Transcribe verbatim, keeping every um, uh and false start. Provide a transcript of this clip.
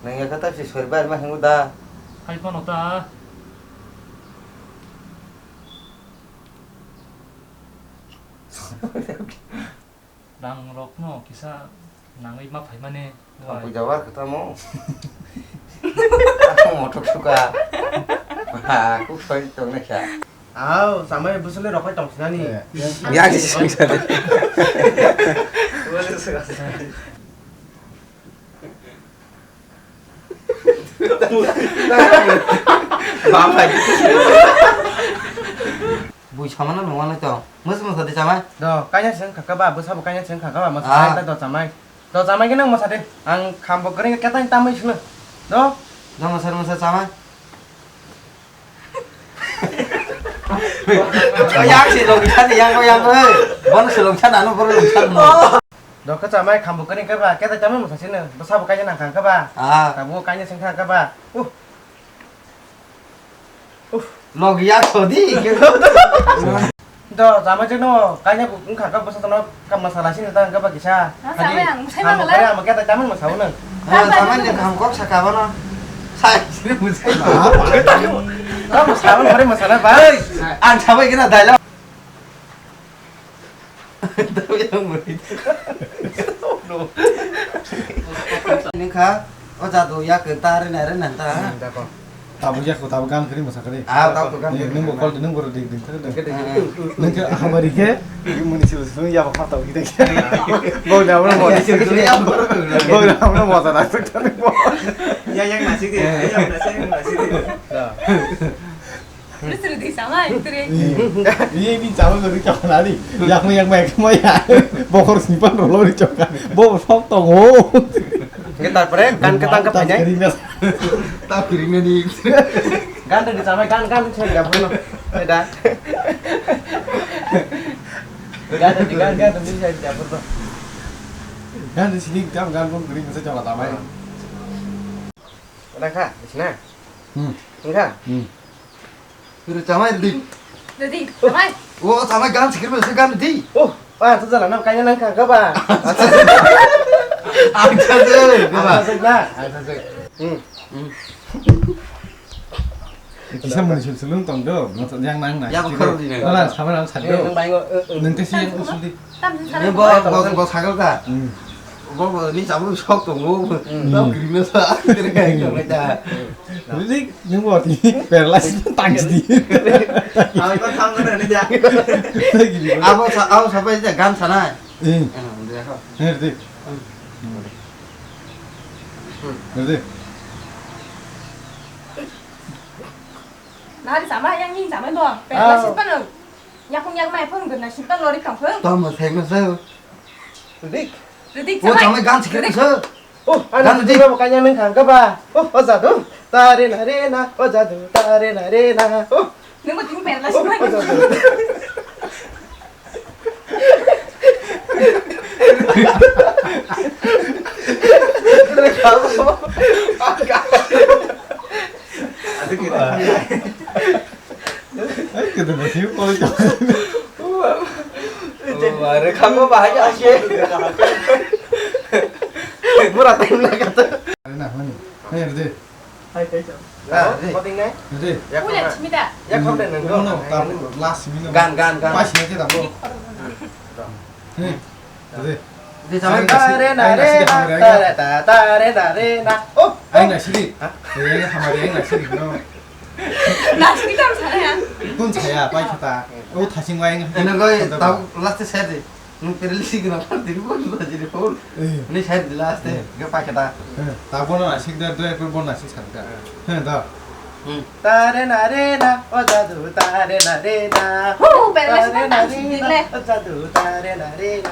Nang ya kata si sori bar ma hingu da. Hai phano ta. Rang rok no kisa nangwi ma phaimani. Ang puja war kata mo. Ang motok suka. Ha, aku soi tong na sa. Aw, samai busule rok pai tong sinani. Ya, di sini. Bui samano nung wanai tong. Masa masa di samai. Do, kanya seng kaka ba, bwsa bo kanya seng kaka ba, masa Ah. ta do samai. Do samai kena masa de. Ang khambo kering keta tamai sunu. Do. Do masa masa samai. Yang si longchan, yang ko, yang ko, eh. Bono si longchan, ano bono longchan mo. Dokha chamai khambu kani khe ba, keta chamai masa sino, bwsa bo kaisa nang kha khe ba. Ah. Tabuk kaisa seng kha khe ba. Uh. Uh. Log ya sodi. Do chamai jeno, kaisa bu wng kha khe bwsa tono kam masa lai sino ta wng khe ba kisa. Ah, chamai ang, chamai khambu kani ang keta chamai masa uno. Ah, chamai ni kham kok saka bono. Sai sini musai. Kam masa uno, bari masa na ba. Ang chamai kena dialogue. Nini kha, o jadu ya ke ta re na re na ta. Hmm, da ko. Tabu ya ko, tabu gan kari masa kari. Ah, tabu gan kari. Nung bokol, nung boro dik dik thang. Nung ke hamari ke, muni sil sil ya ba pha tabu kita. Bo da mo. Bo da mo mo ta na. Ya yang nasi de, ya nasi, yang nasi de. Da. Rwsrw di sama, itre. Iya, ini calon dari calon hari. Yang yang baik semua ya. Bokor simpan rolo di cokan. Bo sok tongo. Kita pare kan ketang ketang panya. Keringat. Tak keringat di. Kan dari sama kan kan saya nggak pernah. Beda. Kan dari kan kan dari saya nggak pernah. Kan di sini kan kan pun kering saya coba tamai. Ada kah di sana? Hmm. Enggak. Hmm. Rwchapmai rwdi. Rwdi, chamai. O, chamai gan sikir mese gan rwdi. O, ah, to jala na kanya nang kha ba. Ang sajak, ba. Ang sajak na, ang sajak. Hmm. Hmm. Kisa muni sul sulung tong do, yang nang na. Ya, bukhar di na. Wala, sama nang sadu. Eh, nang bai ngo, eh, eh. Nang kasi yang usul di. Tamsin Ni sana bo, ba. Bo, bo sagal ka. Hmm. Bo, bo, ni sabu sok tongo. Hmm. Tau green na sa. Kira kaya kaya ta. Rwdi, nung bo tini paralysis tang sidi. Ang ko thang na ni ja. Abo sa, abo sabai ja gan sanai. Eh. Eh, dia ko. Eh, rwdi. Hmm. Rwdi. Nari sama yang ni sama do. Paralysis pa no. Yakung yak mai phone guna simpan lori kang phone. Tamo thek na sa. Rwdi. Rwdi, o chamai. Chamai gan sikir sa. O, gan ana rwdi. Dino kanya nang kha ba. O, o jadu. Tare na re na, o jadu. Tare na re na. O. Nunggu ting perla sih. O jadu. Aduh, kita. Ai, kita masih kau itu. Are kamu bahaya sih. Murah tengah kata. Nah, mana? Ayo, deh. Hai, hai, chao. Ah, deh. Kau tinggal? Deh. Ya, kau. Udah, semida. Ya, kau dah nengok. No, no, tabu, last minute. Gan, gan, gan. Pas ini kita, bro. Nih. Deh. Di sampai tare na re na, tare ta, tare na re na. Oh, ai na sidi. Hah? Ai na hamari ai na sidi no. Na sidi kam sana ya. Kun saya pai kita. Oh, thasing wai. Ena goi tau last set di. Nung perli sih kena party pun jadi pun. Ini saya di last deh. Gak pakai ta. Tabu na sik da dua pun bon na sik sangka. Heh, da. Hmm. Tare na re na, o jadu, tare na re na. Hu, bela sih, tare na re na, o jadu, tare na re na.